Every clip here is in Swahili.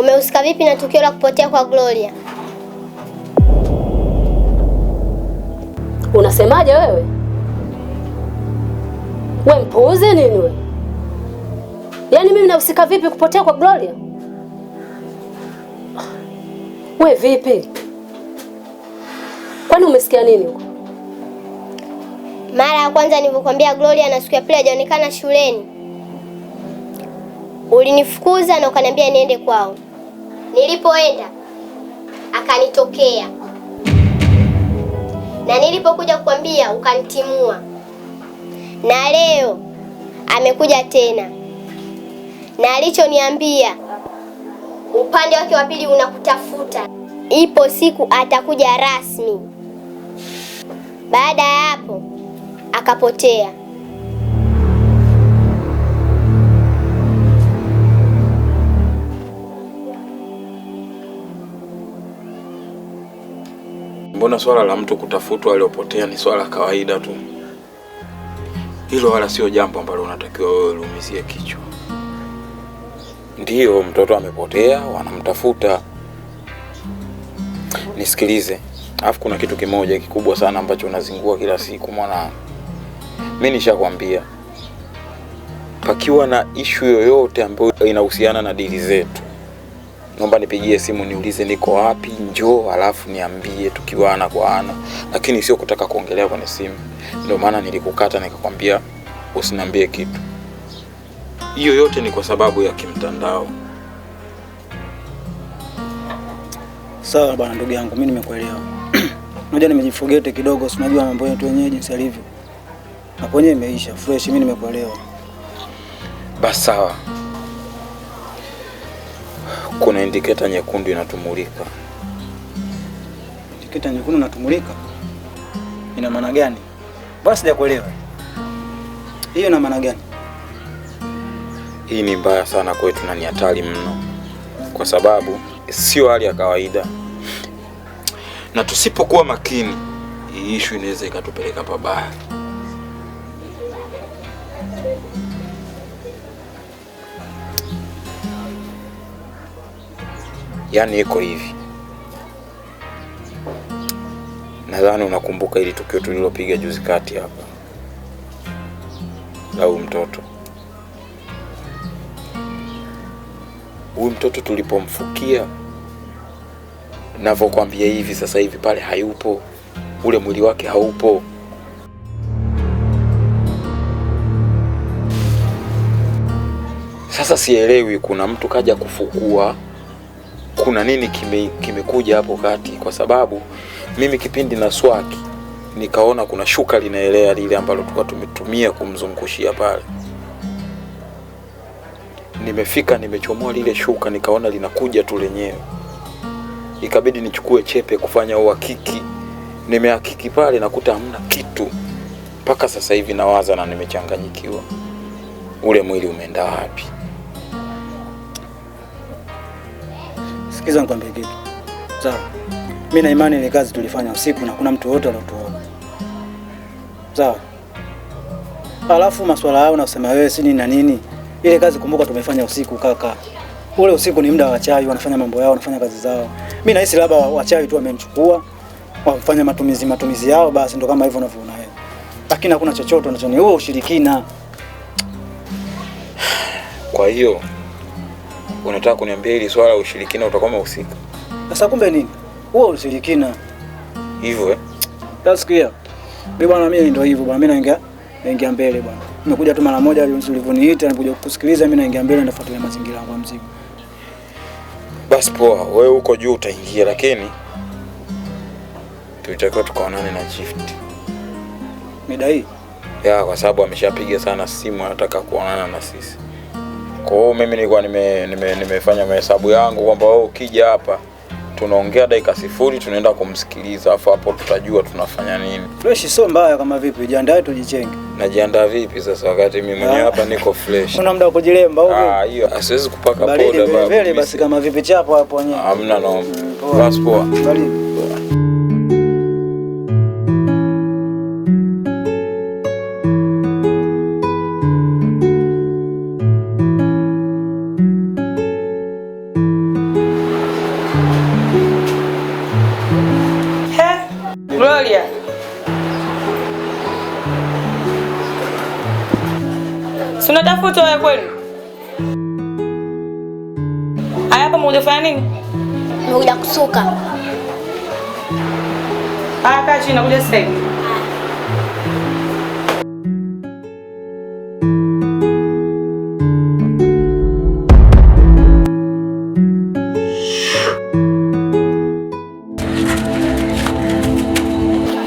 Umehusika vipi na tukio la kupotea kwa Gloria? Unasemaje wewe? We mpuuzi nini we? Yaani mimi nahusika vipi kupotea kwa Gloria? We vipi? Kwani umesikia nini huko? Mara ya kwanza nilivyokuambia Gloria na siku ya pili hajaonekana shuleni, ulinifukuza na ukaniambia niende kwao. Nilipoenda akanitokea, na nilipokuja kukwambia ukanitimua, na leo amekuja tena, na alichoniambia upande wake wa pili unakutafuta. Ipo siku atakuja rasmi. Baada ya hapo akapotea. Mbona swala la mtu kutafutwa aliopotea ni swala kawaida tu. Hilo wala sio jambo ambalo unatakiwa wewe uliumizie kichwa. Ndiyo, mtoto amepotea, wanamtafuta. Nisikilize. Alafu kuna kitu kimoja kikubwa sana ambacho unazingua kila siku mwanangu. Mimi nishakwambia, pakiwa na ishu yoyote ambayo inahusiana na dili zetu, naomba nipigie simu niulize niko wapi, njoo alafu niambie tukiwa ana kwa ana, lakini sio kutaka kuongelea kwenye simu. Ndio maana nilikukata nikakwambia usiniambie kitu. Hiyo yote ni kwa sababu ya kimtandao. Sawa bwana, ndugu yangu, mimi nimekuelewa. Unajua nimejifogete kidogo, si unajua mambo yetu wenyewe jinsi yalivyo. Na kwenye imeisha fresh, mimi nimekuelewa. Basi sawa. Kuna indicator nyekundu inatumulika. Indicator nyekundu inatumulika? Ina maana gani? Basi sijakuelewa. Hiyo ina maana gani? Hii ni mbaya sana kwetu na ni hatari mno, kwa sababu sio hali ya kawaida, na tusipokuwa makini hii issue inaweza ikatupeleka pabaya. Yaani iko hivi, nadhani unakumbuka ili tukio tulilopiga juzi kati hapa la huyu mtoto. Huyu mtoto tulipomfukia, navyokuambia hivi sasa hivi pale hayupo, ule mwili wake haupo. Sasa sielewi, kuna mtu kaja kufukua, kuna nini kimekuja hapo kati, kwa sababu mimi kipindi na swaki nikaona kuna shuka linaelea lile ambalo tulikuwa tumetumia kumzungushia pale. Nimefika nimechomoa lile shuka nikaona linakuja tu lenyewe, ikabidi nichukue chepe kufanya uhakiki. Nimehakiki pale nakuta hamna kitu. Mpaka sasa hivi nawaza na nimechanganyikiwa, ule mwili umeenda wapi? Sikiza nikwambie kitu. Sawa. Mimi na imani ile kazi tulifanya usiku na kuna mtu yote aliyotuona. Sawa. Alafu masuala yao unasema wewe si nini na nini. Ile kazi kumbuka tumefanya usiku kaka. Ule usiku ni muda wa wachawi, wanafanya mambo yao, wanafanya kazi zao. Mimi nahisi labda wachawi tu wamemchukua, wamfanya matumizi yao, basi ndo kama hivyo unavyoona wewe. Lakini hakuna chochote unachoni, huo ushirikina. Kwa hiyo unataka kuniambia hili swala ushirikina utakuwa umehusika? Sasa kumbe nini? Huo ushirikina. Hivyo eh? Nasikia. Mimi bwana, mimi ndio hivyo bwana, mimi naingia mbele bwana. Nimekuja tu mara moja ulivyoniita, nimekuja kukusikiliza, mimi naingia mbele nafuatilia mazingira yangu ya mzigo. Basi poa, wewe huko juu utaingia, lakini tulitakiwa tukaonane na chief. Mida hii? Ya, kwa sababu ameshapiga sana simu anataka kuonana na sisi. Kwa hiyo mimi nilikuwa nimefanya mahesabu yangu kwamba wewe ukija hapa tunaongea dakika 0 tunaenda kumsikiliza, afu hapo tutajua tunafanya nini. Fresh sio mbaya kama vipi, jiandae tujichenge. Najiandaa vipi sasa wakati mimi mwenyewe hapa niko fresh? Una muda wa kujilemba huko? Ah, hiyo siwezi kupaka poda baba. Vile basi kama vipi chapo hapo wenyewe. Hamna noma. Basi poa. Baridi. Si unatafuta wewe kwenu? Haya, hapa umekuja kufanya nini? Nimekuja kusuka. Haya, kaa chini, nakuja sasa hivi.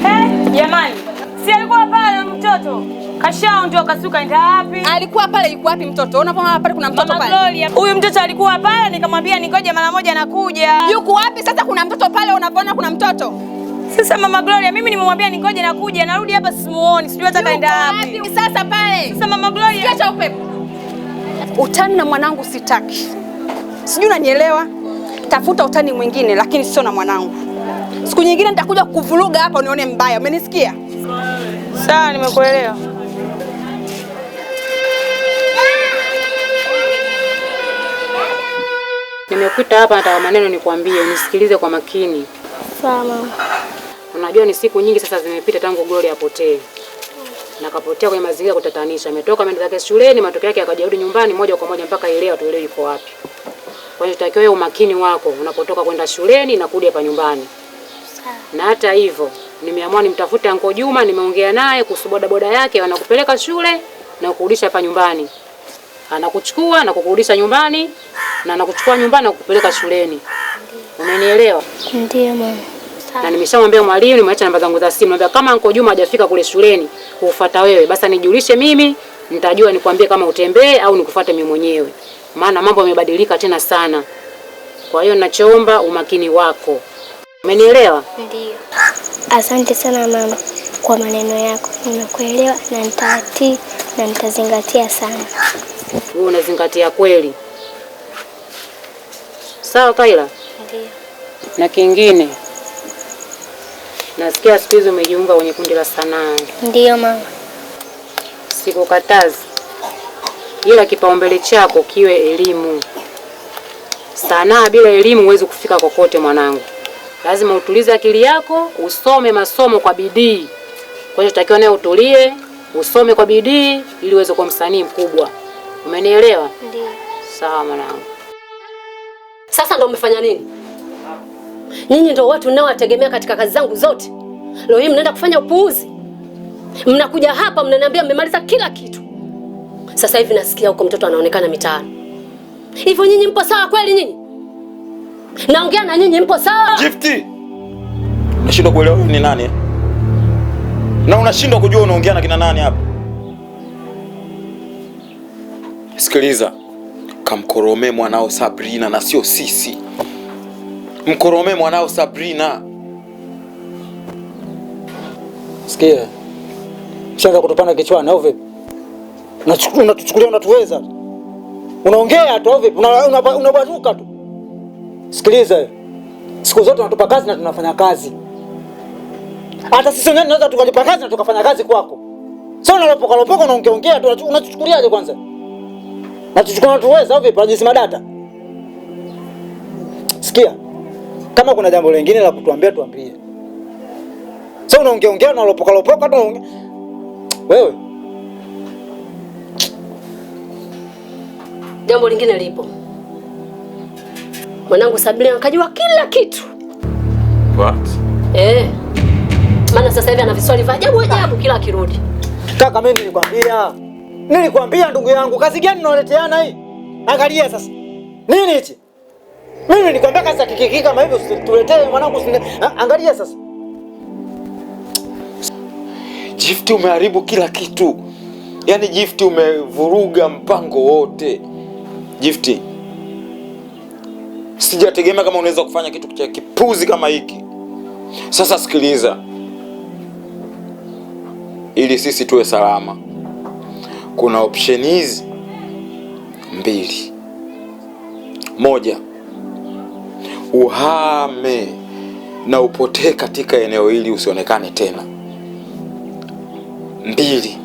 Hey, jamani, si alikuwa pale mtoto? Kashaondoka, si kaenda wapi? Alikuwa pale, yuko wapi mtoto? Unapoona pale kuna mtoto Mama pale. Gloria, huyu mtoto alikuwa pale, nikamwambia ningoje mara moja nakuja. Yuko wapi sasa? Kuna mtoto pale, unapoona kuna mtoto. Sasa Mama Gloria, mimi nimemwambia ningoje nakuja, narudi hapa simuoni, sijui hata kaenda wapi. Wapi sasa pale? Sasa Mama Gloria, Sikia cha upepo. Utani na mwanangu sitaki. Sijui unanielewa? Tafuta utani mwingine lakini sio na mwanangu. Siku nyingine nitakuja kukuvuruga hapa unione mbaya. Umenisikia? Sawa, nimekuelewa. Nimekuita hapa nataka maneno nikwambie, unisikilize kwa makini. Sawa mama. Unajua ni siku nyingi sasa zimepita tangu Gloria apotee. Na kapotea kwenye mazingira ya kutatanisha. Ametoka ameenda zake shuleni, matokeo yake akajarudi nyumbani moja kwa moja mpaka leo hatuelewi yuko wapi. Kwa hiyo tutakiwa wewe umakini wako unapotoka kwenda shuleni na kurudi hapa nyumbani. Sawa. Na hata hivyo, nimeamua nimtafute Anko Juma, nimeongea naye kuhusu bodaboda yake, anakupeleka shule na kukurudisha hapa nyumbani. Anakuchukua na kukurudisha nyumbani na anakuchukua nyumbani na kukupeleka shuleni. Umenielewa? Ndiyo mama. Na nimeshamwambia mwalimu, nimeacha namba zangu za simu. Naambia kama Anko Juma hajafika kule shuleni kukufuata wewe, basi nijulishe mimi, nitajua nikwambie kama utembee au nikufuate mimi mwenyewe. Maana mambo yamebadilika tena sana. Kwa hiyo ninachoomba umakini wako. Umenielewa? Ndiyo. Asante sana mama kwa maneno yako. Nimekuelewa na nitatii na nitazingatia sana. Wewe unazingatia kweli. Sawa Kaila? Ndiyo. Na kingine, nasikia siku hizi umejiunga kwenye kundi la sanaa. Ndiyo mama. Sikukatazi, ila kipaumbele chako kiwe elimu. Sanaa bila elimu huwezi kufika kokote mwanangu. Lazima utulize akili yako, usome masomo kwa bidii. Kwa hiyo tutakiwa naye utulie, usome kwa bidii ili uweze kuwa msanii mkubwa. Umenielewa? Ndiyo. Sawa mwanangu. Sasa ndo umefanya nini? Nyinyi ndo watu ninaowategemea katika kazi zangu zote. Leo hii mnaenda kufanya upuuzi. Mnakuja hapa mnaniambia mmemaliza kila kitu. Sasa hivi nasikia huko mtoto anaonekana mitaani. Hivyo nyinyi mpo sawa kweli nyinyi? Naongea na nyinyi mpo sawa? Gifty! Unashindwa kuelewa huyu ni nani? Eh? Na unashindwa kujua unaongea na kina nani hapa? Sikiliza, kamkoromee mwanao Sabrina na sio sisi. Mkoromee mwanao Sabrina. Sikia. Ushaanza kutupanda kichwani au vipi? Unatuchukulia unatuweza. Unaongea tu au vipi? Unabwazuka tu. Sikiliza. Siku zote unatupa kazi na tunafanya kazi. Hata sisi wenyewe tunaweza tukalipa kazi na tukafanya kazi kwako. Sio unalopoka lopoka unaongea ongea tu, unatuchukuliaje kwanza? Natuchukua unatuweza au vipi? Unajisima data. Sikia. Kama kuna jambo lingine la kutuambia tuambie. Sio unaongea ongea unalopoka lopoka tu unaongea. Wewe Jambo lingine lipo. Mwanangu Sabrina akajua kila kitu. What? Maana sasa hivi ana viswali vya ajabu ajabu kila akirudi. Kaka, mimi nilikwambia. Nilikwambia ndugu yangu, kazi gani unaleteana hii? Angalia sasa. Nini hichi? Mimi nilikwambia kazi ya kikiki kama hivi usituletee mwanangu, angalia sasa. Gift, umeharibu kila kitu. Yaani Gift, umevuruga mpango wote. Gift, sijategemea kama unaweza kufanya kitu cha kipuzi kama hiki. Sasa sikiliza, ili sisi tuwe salama, kuna option hizi mbili. Moja, uhame na upotee katika eneo hili usionekane tena. Mbili,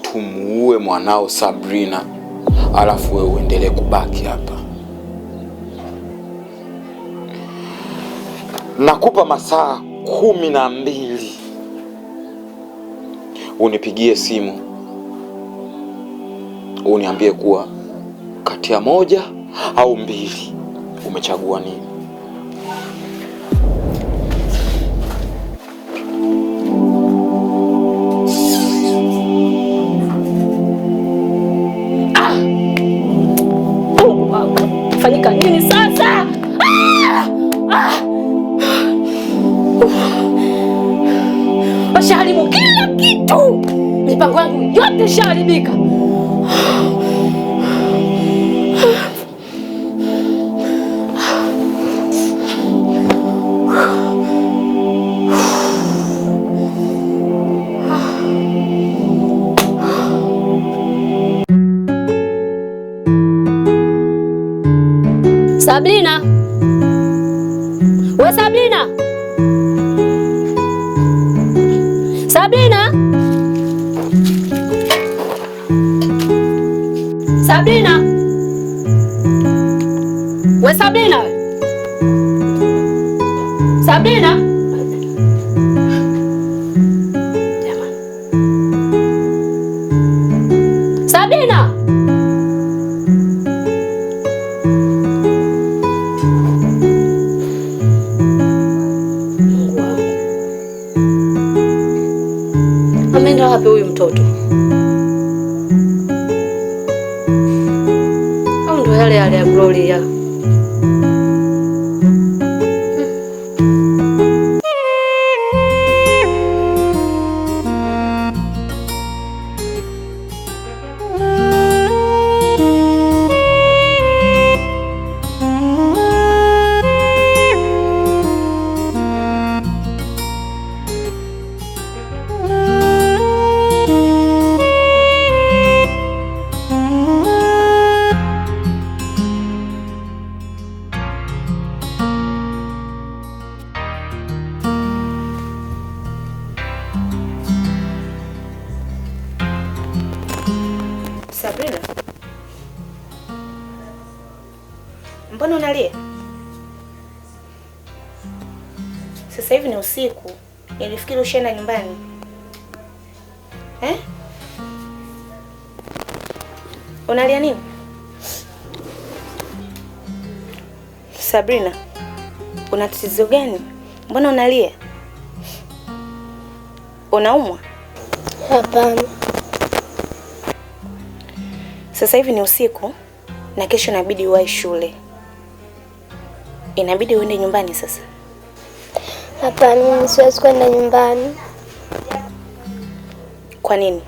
tumuue mwanao Sabrina, alafu wewe uendelee kubaki hapa. Nakupa masaa 12 Unipigie simu uniambie kuwa kati ya moja au mbili umechagua nini. Mungu wangu, fanyika nini sasa? Ah! Ah! Washaharibu kila kitu, mipango yangu yote ishaharibika. Sabrina, we Sabrina, Sabrina, Sabrina, we Sabrina, Sabrina. Jamani. Sabrina. Mungu wangu. Ameenda wapi huyu mtoto? Au ndo yale yale ya Gloria? Sabrina, mbona unalia? Sasa hivi ni usiku, nilifikiri ushaenda nyumbani. Eh? Unalia nini? Sabrina, una tatizo gani? Mbona unalia? Unaumwa? Hapana. Sasa hivi ni usiku na kesho inabidi uwahi shule. Inabidi uende nyumbani sasa. Hapana, mimi siwezi kwenda nyumbani. Kwa nini?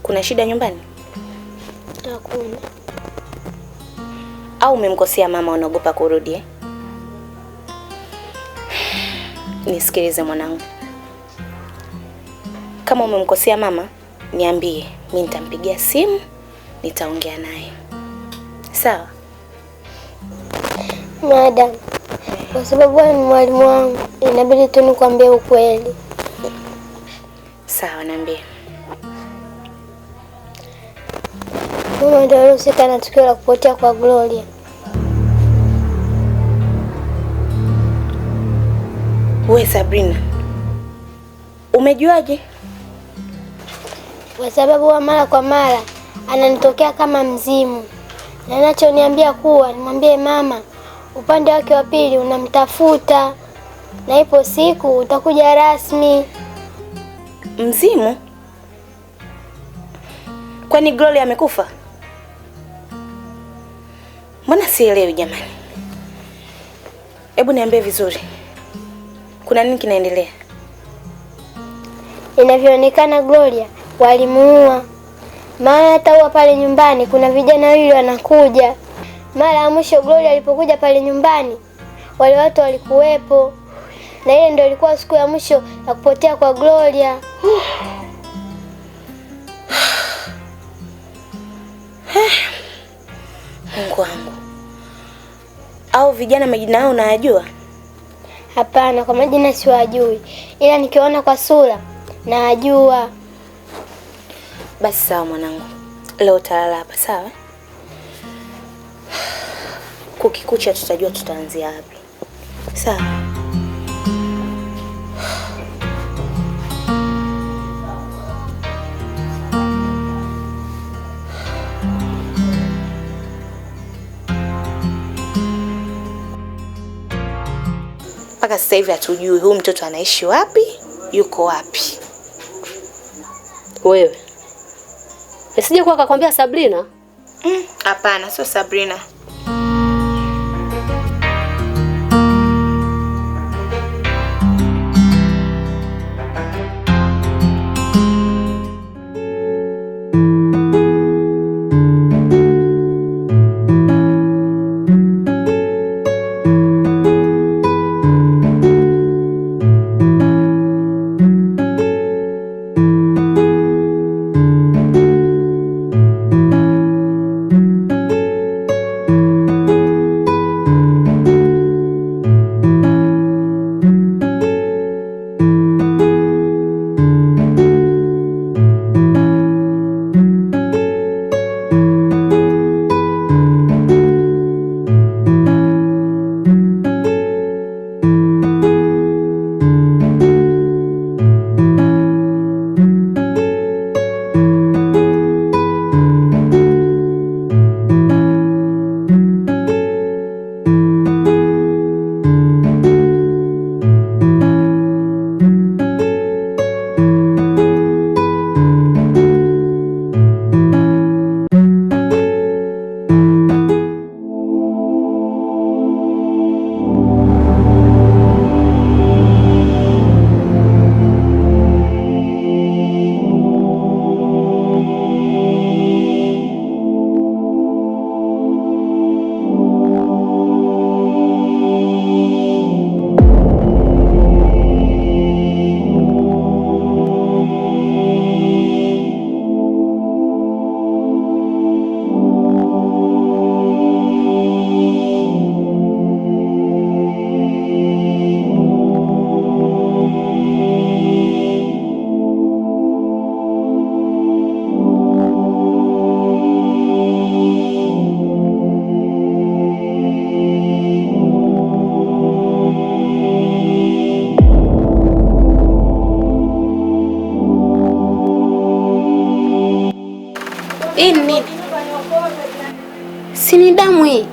Kuna shida nyumbani? Hakuna. Au umemkosea mama unaogopa kurudi eh? Nisikilize mwanangu. Kama umemkosea mama, niambie. Mimi nitampigia simu, nitaongea naye. Sawa? Madam, kwa sababu wewe ni mwalimu wangu, inabidi tu nikwambie ukweli. Sawa, niambie. Mama ndio alihusika na tukio la kupotea kwa Gloria. We Sabrina, umejuaje? Kwa sababu wa mara kwa mara ananitokea kama mzimu, na anachoniambia kuwa nimwambie mama upande wake wa pili unamtafuta, na ipo siku utakuja rasmi. Mzimu? Kwani Gloria amekufa? Mbona sielewi jamani? Hebu niambie vizuri. Kuna nini kinaendelea? Inavyoonekana Gloria walimuua. Maana hata huwa pale nyumbani kuna vijana wawili wanakuja. Mara ya mwisho Gloria alipokuja pale nyumbani, wale watu walikuwepo. Na ile ndio ilikuwa siku ya mwisho ya kupotea kwa Gloria. Mungu wangu. Au vijana majina yao unayajua? Hapana, kwa majina siwajui, ila nikiona kwa sura najua. Basi sawa mwanangu, leo utalala hapa sawa? Kukikucha tutajua tutaanzia wapi. Sawa. Mpaka sasa hivi hatujui huyu mtoto anaishi wapi, yuko wapi. Wewe isije kuwa akakwambia Sabrina? Hapana, sio Sabrina. Hii ni nini? Si ni damu hii.